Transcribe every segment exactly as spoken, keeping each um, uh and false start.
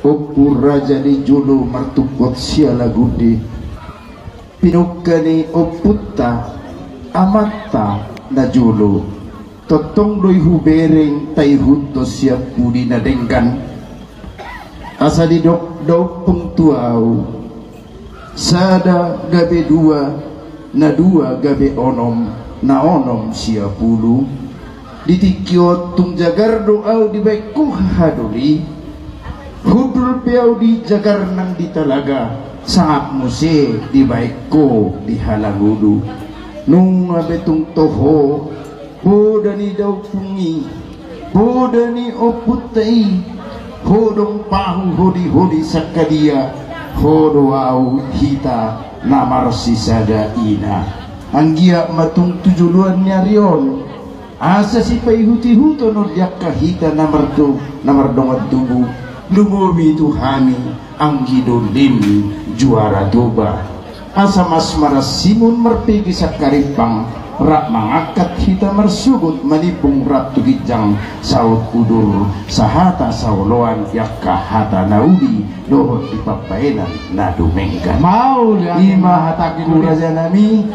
Ompu raja ni jolo martungkot sialagundi, pinungka ni ompunta, amanta na jolo. Tongtong do i hubereng taihut do sian pudi na denggan. Asa didok da ompung tu au, sada gabe dua, na dua gabe onom, na onom sia pulu. Di tingki on tung jagar do au dibaen ho hahadoli. Hundul pe au di jagar nang di talaga, sangap muse dibaen ho di halangulu. Nunga be tung toho poda ni da ompung i, poda ni ompunta i, ho do pahu holi-holi sangkadia, ho do au hita na marsisada ina. Anggiat ma tung tu joloan ni ari on, asa sipaihut-ihuton on di angka hita na mardo-, na mardongan tubu, lumobi tu hami anggi dolim juara Toba. Asa mas marasimun marpege sangkarimpang, rap mangangkat hita marsogot manimbung rap tu ginjang, saut udur sahata saoloan di angka hata na uli dohot di pambaenan na dumenggan. Mauliate. I ma hatangku rajanami,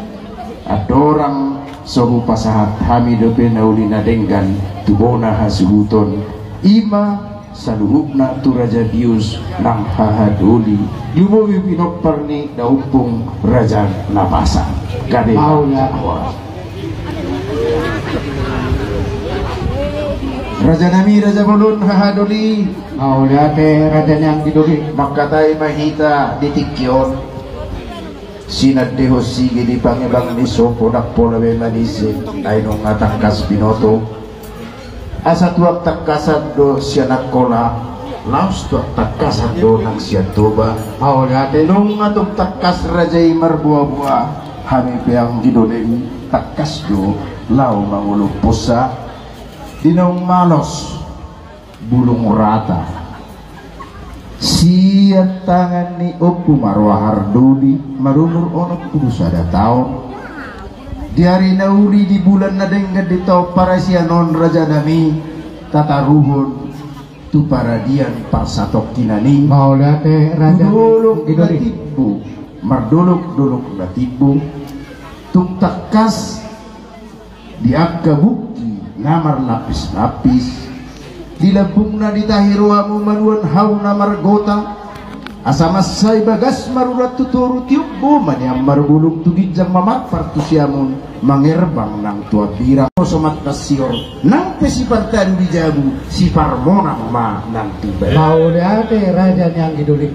andorang so hupasahat hami dope na uli na denggan tu bona hasuhuton, i ma saluhutna tu raja bius nang hahadoli, lumobi pinompar ni da ompung raja na pasa. Gabe. Mauliate. Rajanami raja bolon hahadoli. Mauliate raja ni anggi doli. Mangkatai ma hita di tingki on. Sinandehon sige di pangebang ni sopo, ndang pola be manise, ai nunga tangkas binoto. Asa tuak tangkasan do sian Angkola, laos tuak tangkasan do nang sian Toba. Mauliate. Nunga tung tangkas raja i marboa-boa, hami pe anggi dolim tangkas do laho mangolomposa. Di naung malos bulung rata sian tangan ni Ompu Marwahar Doli, marumur onom pulu sada taon. Di ari na uli di bulan na denggan di taon parasian on, rajanami, tataruhon tu paradian parsatongkinan i. Mauliate raja. Tu dolok na timbo, mardolok-dolok na timbo, tung tangkas di angka bukti na marlapis-lapis, di lambungna ditahi rohamu manuan hau na margota, asa mansai bagas marurat tu toru, tiop bo ma nian marbulung tu ginjang, mamarpar tu siamun, mangerbang nang tu ambirang. Asa mantas sior nang pe sipartadu di jabu, siparmonang ma nang tu bari. Mauliate raja ni anggi doli.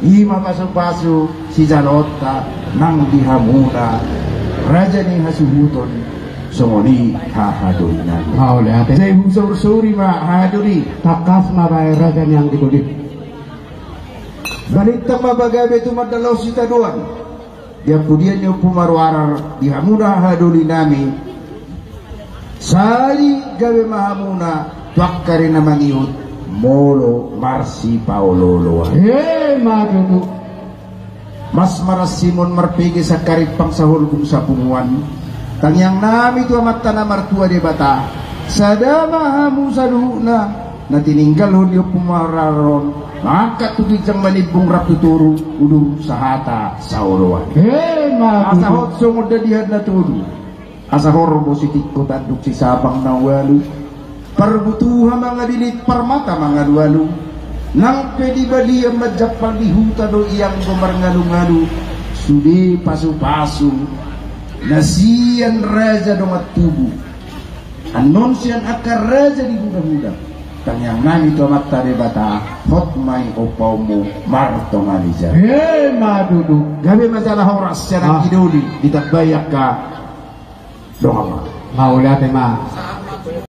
I ma pasu-pasu sijaloonta nang di hamuna raja ni hasuhuton, songon i hahadolinami. Mauliate. Sai husaur-sauri ma hahadoli. Tangkas ma baen raja ni anggi doli. Balintang ma pagabe tumandangkon sitadoan. Di angka dia ni Ompu Marwahar di hamuna hahadolinami. Sai gabe ma hamuna tu angka ari na mangihut molo marsipaolo-oloan. Emma tutu. Mas marasimun marpege sangkarimpang, saholbung sapunguan. Tangiangnami tu Amanta na martua Debata, sada ma hamu saluhutna na tininggalhon ni Ompu Marwahar on, mangangkat tu ginjang manimbung rap tu toru, udur sahata saoloan. Emma tutu. Asa hot songon dadihan na tolu. Asa horbo sitingko tanduk sisabang na ualu, parbutuha mangabilit parmata mangalualu. Nang pe di balian manjampal, di huta do i anggo marngalungalu. Sude pasu-pasu na sian raja dongan tubu, annon sian angka raja di huda-huda. Tangiangnami tu Amanta Debata, hot ma i ompaonmu martonga ni jala. Emma tutu. Gabe ma jala horas sian anggi doli, ditambai angka dongan ma. Mauliate ma.